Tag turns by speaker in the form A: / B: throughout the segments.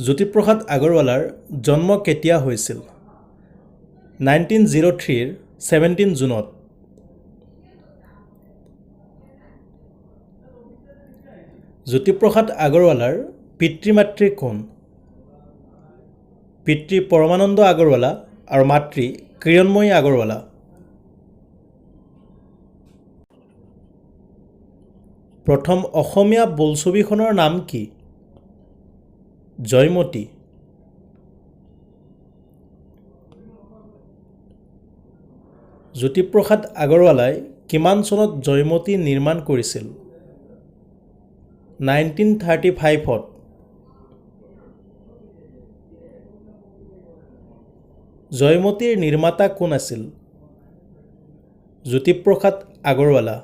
A: জ্যোতিপ্ৰসাদ আগৰৱালাৰ জন্ম কেতিয়া হৈছিল? 1903ৰ 17 জুনত। জ্যোতিপ্ৰসাদ আগৰৱালাৰ পিতৃ মাতৃ কোন? পিতৃ পৰমানন্দ আগৰৱালা আৰু মাতৃ কিৰণময়ী আগৰৱালা। প্ৰথম অসমীয়া বোলছবিখনৰ নাম কি? জয়মতী। জ্যোতিপ্ৰসাদ আগৰৱালাই কিমান চনত জয়মতী নিৰ্মাণ কৰিছিল? 1935ত। জয়মতীৰ নিৰ্মাতা কোন আছিল? জ্যোতিপ্ৰসাদ আগৰৱালা।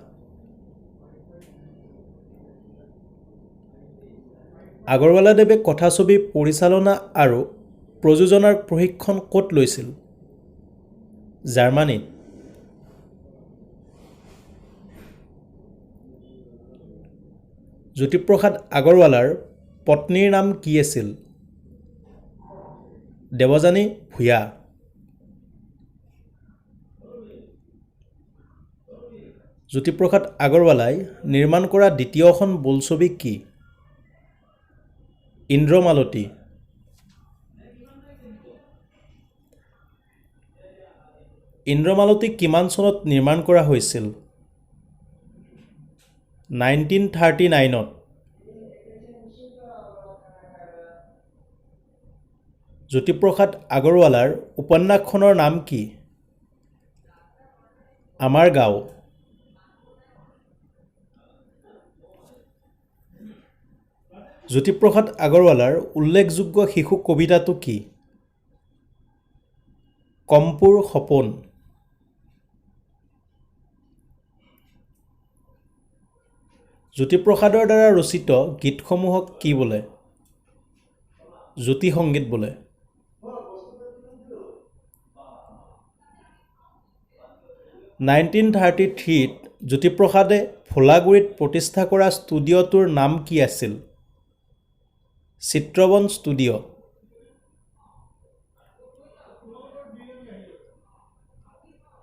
A: আগৰৱালাদেৱে কথাছবি পৰিচালনা আৰু প্ৰযোজনাৰ প্ৰশিক্ষণ ক'ত লৈছিল? জাৰ্মানীত। জ্যোতিপ্ৰসাদ আগৰৱালাৰ পত্নীৰ নাম কি আছিল? দেৱযানী ভূঞা। জ্যোতিপ্ৰসাদ আগৰৱালাই নিৰ্মাণ কৰা দ্বিতীয়খন বোলছবি কি? ইন্দ্ৰমালতী। ইন্দ্ৰমালতী কিমান চনত নিৰ্মাণ কৰা হৈছিল? 1939ত। জ্যোতিপ্ৰসাদ আগৰৱালাৰ উপন্যাসখনৰ নাম কি? আমাৰ গাঁও। জ্যোতিপ্ৰসাদ আগৰৱালাৰ উল্লেখযোগ্য শিশু কবিতাটো কি? কম্পুৰ সপোন। জ্যোতিপ্ৰসাদৰ দ্বাৰা ৰচিত গীতসমূহক কি বোলে? জ্যোতি সংগীত বোলে। 1933ত জ্যোতিপ্ৰসাদে ভোলাগুৰিত প্ৰতিষ্ঠা কৰা ষ্টুডিঅ'টোৰ নাম কি আছিল? চিত্ৰবন ষ্টুডিঅ'।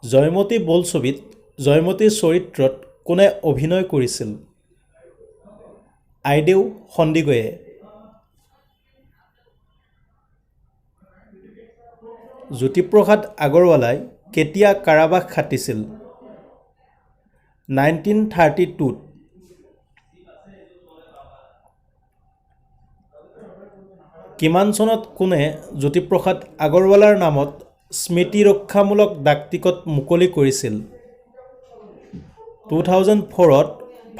A: জয়মতী বোলছবিত জয়মতীৰ চৰিত্ৰত কোনে অভিনয় কৰিছিল? আইদেউ সন্দিকৈয়ে। জ্যোতিপ্ৰসাদ আগৰৱালাই কেতিয়া কাৰাবাস খাটিছিল? 1932ত। কিমান চনত কোনে জ্যোতিপ্ৰসাদ আগৰৱালাৰ নামত স্মৃতিৰক্ষামূলক ডাকটিকট মুকলি কৰিছিল? 2004ত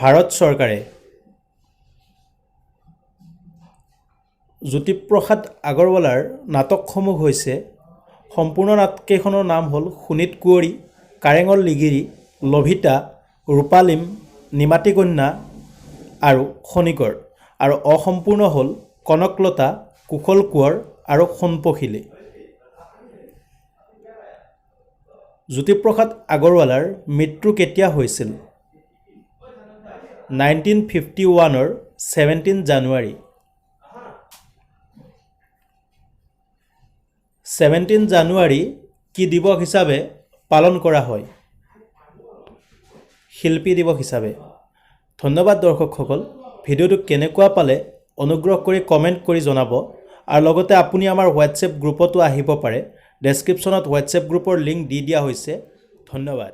A: ভাৰত চৰকাৰে। জ্যোতিপ্ৰসাদ আগৰৱালাৰ নাটকসমূহ হৈছে, সম্পূৰ্ণ নাটকেইখনৰ নাম হ'ল শোণিত কুঁৱৰী, কাৰেঙৰ লিগিৰী, লভিতা, ৰূপালীম, নিমাতী কন্যা আৰু খনিকৰ, আৰু অসম্পূৰ্ণ হ'ল কনকলতা, কুশল কোঁৱৰ আৰু সোণপখিলী। জ্যোতিপ্ৰসাদ আগৰৱালাৰ মৃত্যু কেতিয়া হৈছিল? 1951ৰ 17 জানুৱাৰী। 17 জানুৱাৰী কি দিৱস হিচাপে পালন কৰা হয়? শিল্পী দিৱস হিচাপে। ধন্যবাদ দৰ্শকসকল, ভিডিঅ'টো কেনেকুৱা পালে অনুগ্ৰহ কৰি কমেণ্ট কৰি জনাব, আৰু লগতে আপুনি আমাৰ হোৱাটছএপ গ্ৰুপতো আহিব পাৰে। ডেছক্ৰিপশ্যনত হোৱাটছএপ গ্ৰুপৰ লিংক দি দিয়া হৈছে। ধন্যবাদ।